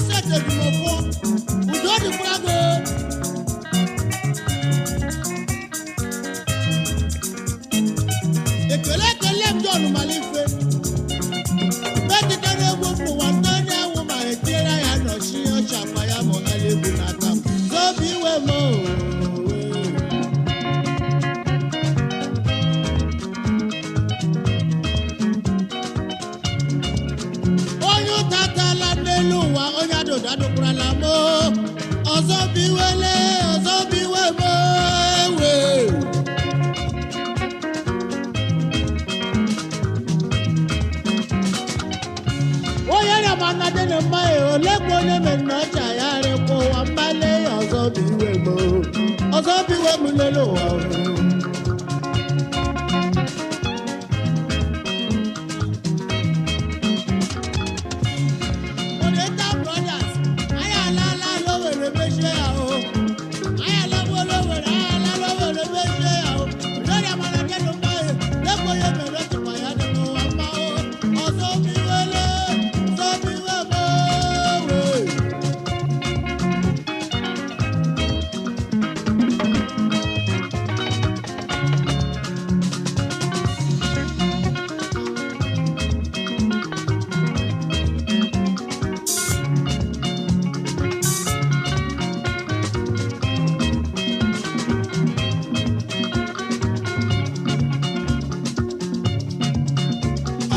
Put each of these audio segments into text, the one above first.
Magistrate Ejimofo, udo dịkwara gị. Ekele ekele m John Malife. Metụtara egwu m n'ụwa ndị onye anwụ ma etinyere ya nọchi ọcha akpa ya ma ọ egwu n'aka m. Zobi iwe m ooo. Onye ụta tala n'elu ụwa, onye adụdụ adụkwurala m oo. Ọzọ bụ iwele, ọzọ bụ iwe m ewe. Onye na-ama dị na mma ya, olekwa onye mere na ọcha ya rịkwa ụwa mmalị ya. Ọzọ bụ iwe m oo. Ọzọ bụ iwe m n'elu ụwa oo. Oriental Brothers, anyị alaala l'Owerri mechie ya o. Anyị alagbuo l'Owerri, anyị ala l'Owerri mechie ya o. Lórí amala dẹnu mọ́ e, lẹ́kọ̀ọ́ yẹn mẹ̀rẹ̀ ti pàyà nínú wa mọ́ o. Ọ̀sọ́ mi wẹlé, sọ mi wẹ̀ mọ́ wẹ̀.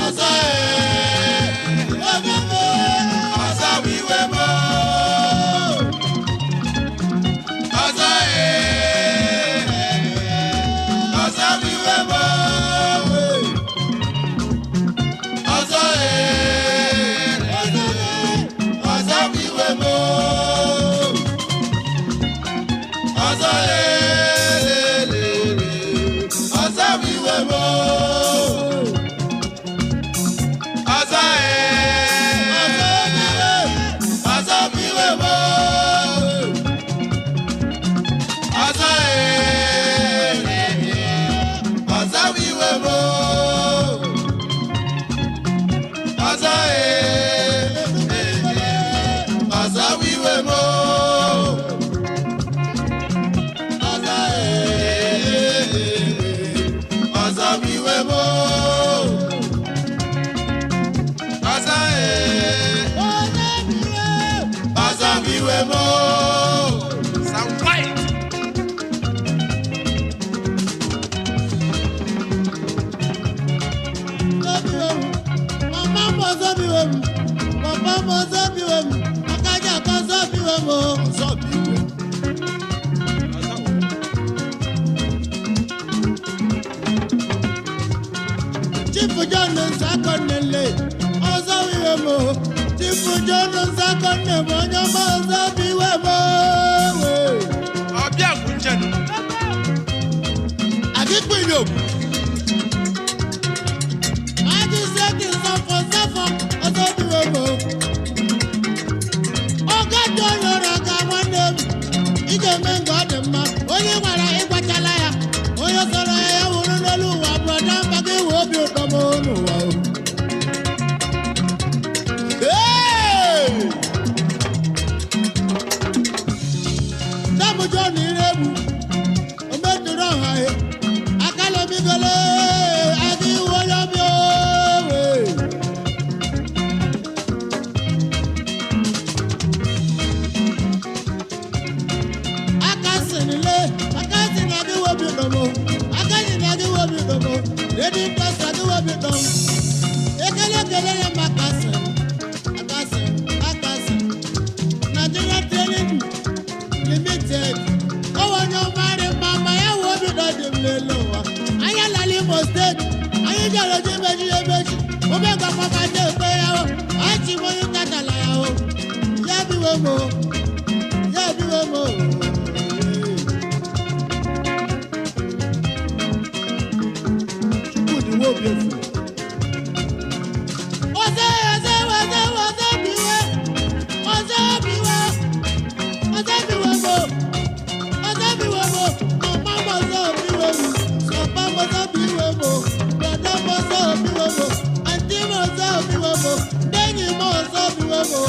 Ọzọ ee, Ọzọ mi ọzọ bụ iwe m oo. Ọzọ ee, ọzọ bụ iwe m oo. Ọzọ ee, ọzọ bụ iwe m oo. Ọzọ ee, lelele, ọzọ bụ iwe m oo. Ọzọ ee, ọzọ bụ iwe m oo. Ọzọ ee, ọzọ bụ iwe m oo. Ọzọ ee, ọzọ bụ iwe m oo. Ọzọ ee, ọzọ bụ iwe m oo. Ọzọ ee, ọzọ bụ iwe m oo. Sound white. Mama m ọzọ bi iwe m, papa m ọzọ bi iwe m, akaja aka ọzọ bi iwe m o. Ọzọ bụ iwe. Chief John Nsakonele, ọzọ bụ iwe m o. Chief John Nsakonne m, onye ọma ọzọ bụ iwe m o. Ọbịa gwụ njenụ. Adịkwa inyom. Magistrate Nsọfọ Nsọfọ, ọzọ bụ iwe m o. Ọga dị oloro ga nwanne m, ị ga-eme nga ọ dị mma. Onye gwara ịgwachala ya, onye sọrọ ya ya wụrụ n'elu ụwa, brọda mba gị wee obi ụtọ m n'ụwa o. Hey! Sáàmù John Irebu, ometụrụ ọha ya, akalomigole, adịwolomi owe. Akasinile, akasin adịwobi dọmọ, akasin adịwobi dọmọ, redi dọsa adịwobi dọmọ. Ekele ekele ya maka akasin, akasin, akasin. Nigeria Training Limited. Ọwọ́ ni ọmọ rẹ̀ mama ya wo obi dọ̀ dị m n'elu ụwa. Anyị alala Imo steeti, anyị jere oji meji emeji, omegba papa dị ekpe ya o, anyị chi m onye tatala ya o. Ya biwe m o, ya biwe m o. Chukwudi Nwobiefuru. Ọzọ ọzọ ọzọ ọzọ biwe, ọzọ biwe, ọzọ biwe m o, ọzọ biwe m o, mama m ọzọ biwe m, papa m ọzọ biwe m o, brọda m ọzọ biwe m o, antị m ọzọ biwe m o, ndị enyi m ọzọ biwe m o.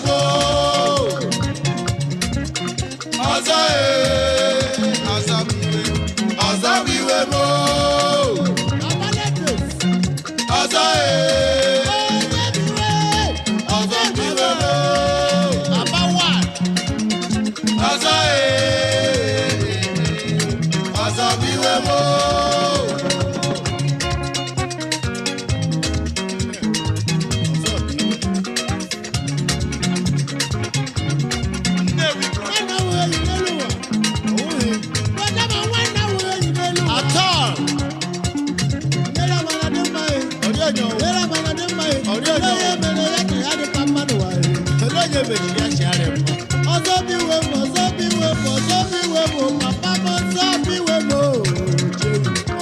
m ọzọ ee ọzọ bụ iwe ọzọ bụ iwe m ọzọ ee ọzọ bụ iwe m ọzọ ee ọzọ bụ iwe m. Ọzọ bí iwe m, ọzọ bí iwe m, ọzọ bí iwe m, papa m ọzọ bí iwe m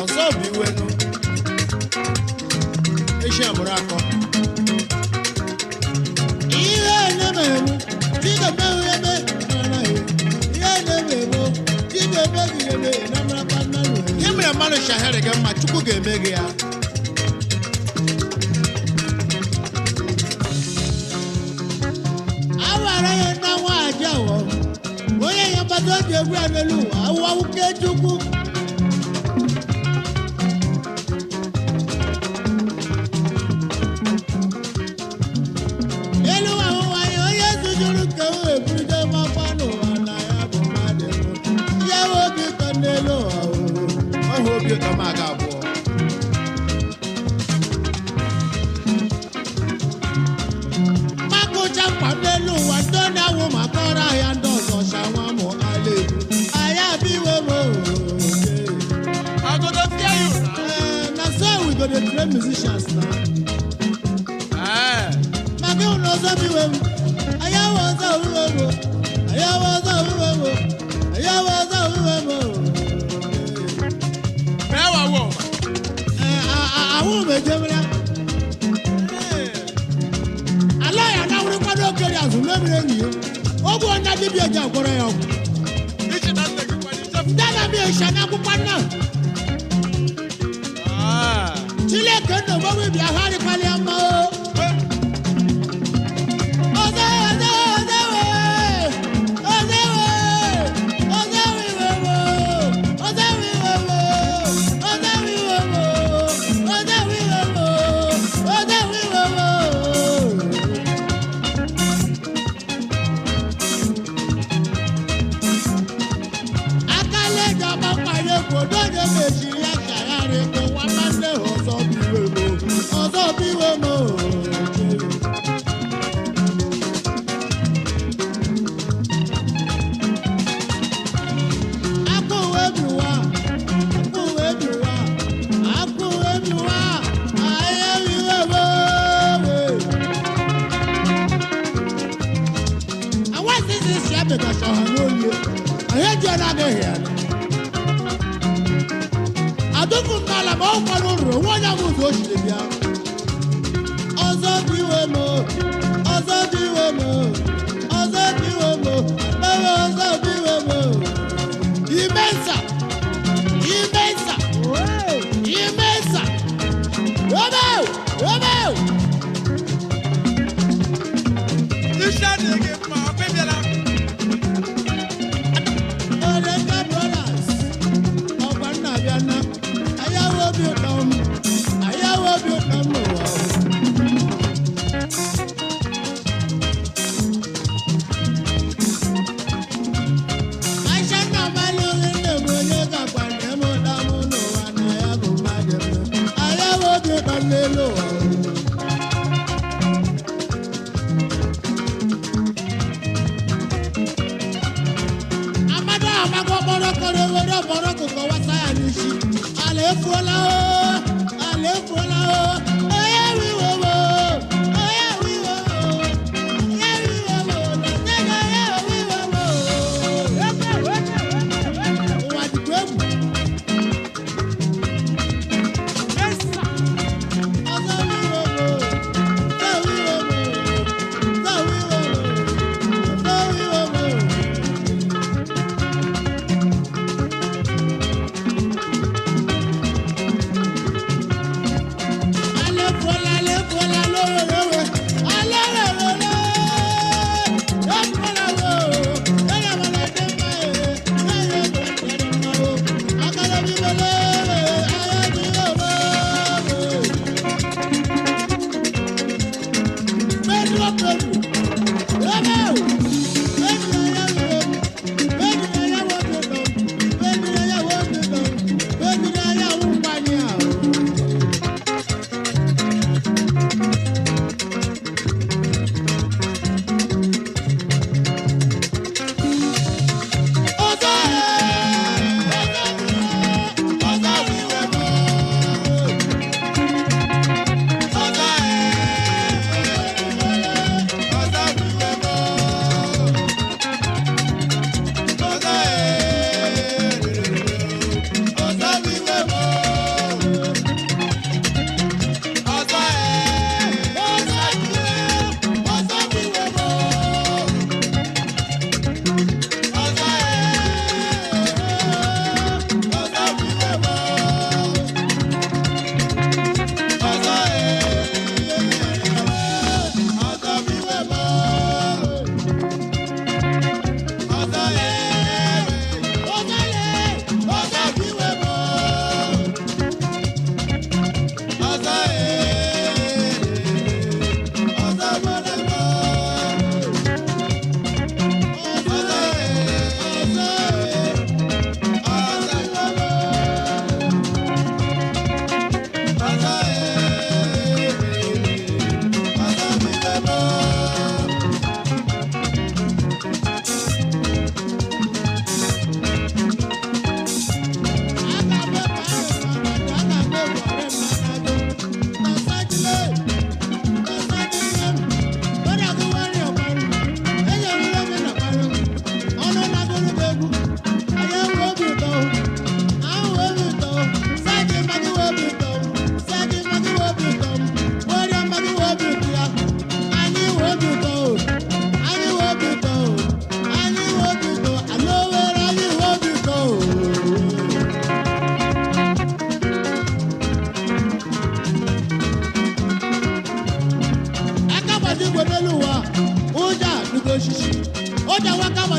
Ọzọ bụ iwe nụ. Echi amụrụ akọ. Ihe na-eme chiga mewe eme mara ihe na-eme eme chiga eme gị eme na marakwa mmanụ. Ihe mere mmadụ shahịrị gị mma, Chukwu ga-eme gị ya. Awara ya na nwa aja wọ onye ya mgbata oji egwu ya n'elu ụwa awụwa nwoke Chukwu. Elu ahụwa ya onye zujuru nke m eburuje makwa n'ụwa na ya bụ mmadụ ya bụ obi ụtọ n'elu ụwa o. Ọhụ obi ụtọ m aga abụọ. Makụcha mkpa n'elu ụwa ndị ọ na-awụ maka ọrụ ahịa ndị ọzọ shawa mụ ala egwu anyị abịa iwe m oo. I go dey fear you now. Na so we go dey train musicians na. Eh. Maka ịhụ na ọzọ bụ iwe m, anyị awụ ọzọ bụ iwe m o, anyị awụ ọzọ bụ iwe m o, anyị awụ ọzọ bụ iwe m o. Bẹ́ẹ̀ wà wọ̀. Ee, ahụ m ejemela. Ala ya na-awụrịkwa n'okere azụ mebiri enyi ya. Ogwu onye dibịa eji agwọrọ ya ọgwụ. Iche na nne gị kwanye ichefu. Ndị na-abịa ịsha n'akwụkwọ nna. Ah. Chineke nna ogbenwe bịa ha adịkwala ya mma o. Ọzọ, ọzọ, ọzọ wee! Ọzọ wee! Ọzọ wee wo! Ọzọ wee wo! Ọzọ wee wo! Ọzọ wee wo! Ọzọ wee wo! Akálẹ̀ ìjọba parí kò dóde méjì ya ṣàyàrí kò wá máa ń lé ọ̀sọ́ bí wéwo ọ̀sọ́ bí wéwo. Akúwé mi wá, akúwé mi wá, akúwé mi wá, ayé mi wéwo. Àwọn àṣìṣe ṣe àbẹ̀tà ṣọ̀hán lóye, àyè jẹ́ ọ̀nà àgẹ̀hẹ̀ àná. Àdúgbò nnala ma ọ kwara ụrọ nwa onye ahụ ụzọ o siri bịa. Ọzọ bụ iwe m, ọzọ bụ iwe m, ọzọ bụ iwe m, akpọrọ ọzọ bụ iwe m. Imensa, imensa, imensa, Romeo, Romeo. Iṣẹ́ adịghị gị mma, ọ bịara. Oreka Brothers, ọkwa nna abịa na, ayawo obi ụtọ m, ayawo obi ụtọ m n'ụwa. Aisha nna m alụghị nne m onye gakwa nne m ụta m n'ụwa na ya bụ mmadụ m. Ayawo obi ụtọ m n'elu ụwa. Amadu amago kpọrọ kọrọ ewere ọkpọrọ kụkọ wasa ya n'isi. Ala efuola o, ala efuola o, onye wiwo wo, onye wiwo wo, onye wiwo wo, na onye wiwo wo. Ụwa dịkwa egwu. Ọzọ wiwo wo, ọzọ wiwo wo, ọzọ wiwo wo, ọzọ wiwo wo.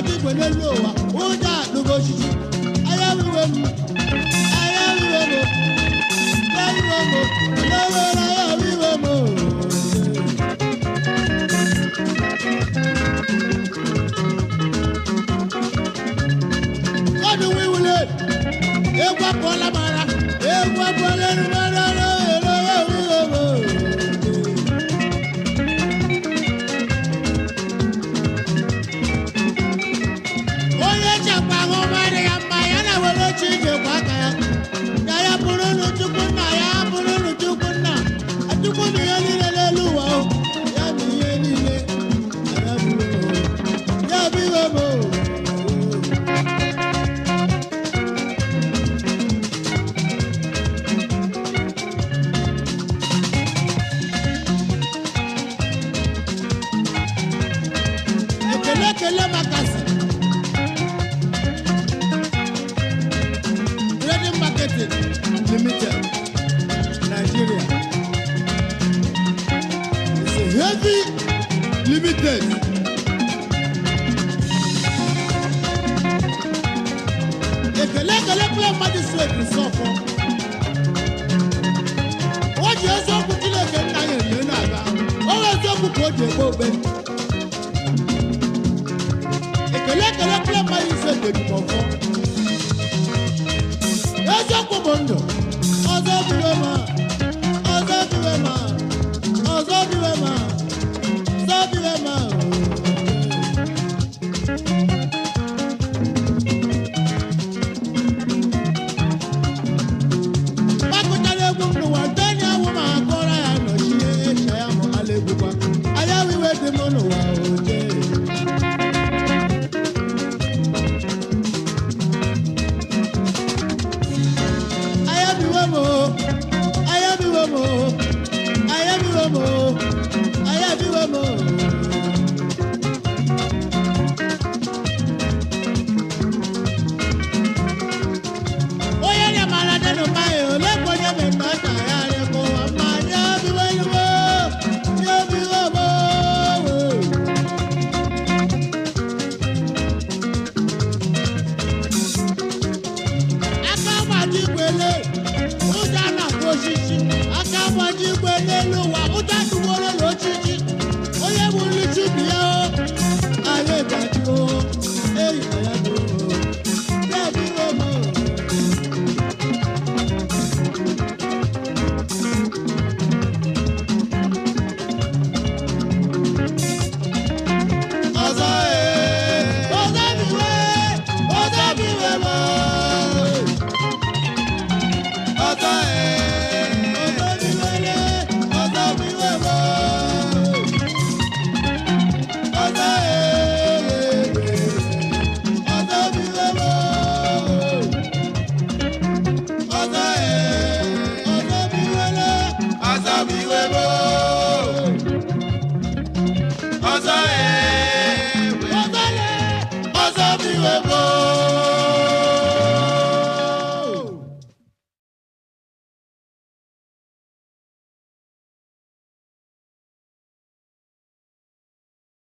ego igwe n'elu ụwa ụjọ alụgo osisi anya wiwe m anya wiwe m anya wiwe m anya wiwe m. Ọdún wíwúlé egwu apụọla m ara egwu apụọla erumara wiwe m. Onye chekwa ahụ mmadụ ya mma ya na were chi ijekwa aka ya ka ya bụrụ unu chukwu nna ya bụrụ unu chukwu nna chukwu na ihe niile n'elu ụwa o ya bụ ihe niile ya bụ ya bụ ihe bụ. Ekele ekele makasị Trading Marketing Limited, Nigeria. It's a heavy limited. Ekele ekele kpụrụ mmadụ si ekirisi ọfọ o ji eziokwu Chineke nna ya eme na-aga o nwere eziokwu ka o ji ekpe okpe. Ekele ekele kpụrụ mmadụ si ekirisi ọfọ eziokwu bụ ndụ.